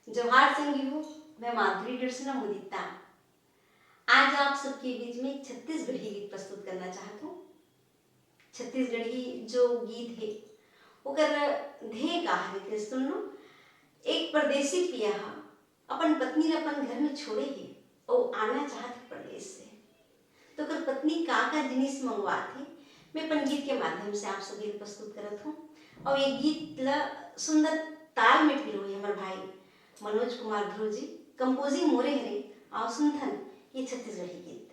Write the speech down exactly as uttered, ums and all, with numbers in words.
जोहार संगी हो, मैं माधुरी कृष्णा मुदिता। आज आप सबके बीच में एक छत्तीसगढ़ी गीत प्रस्तुत करना चाहत हूँ। छत्तीसगढ़ी जो गीत हे, ओकर ध्येय का हरे, तेला सुन लो। एक परदेसी पिया ह अपन पत्नी ला अपन घर में छोड़े हे, अउ आना चाहत हे परदेस से। तो ओकर पत्नी का का जिनिस मंगवात हे, मैं अपन गीत के माध्यम से आप सभी ला प्रस्तुत करत हूँ। अउ ये गीत ला सुंदर ताल में पिरोए हमर भाई मनोज कुमार ध्रुव जी, composing मोरे हरे। अउ सुनथन ये छत्तीसगढ़ी गीत।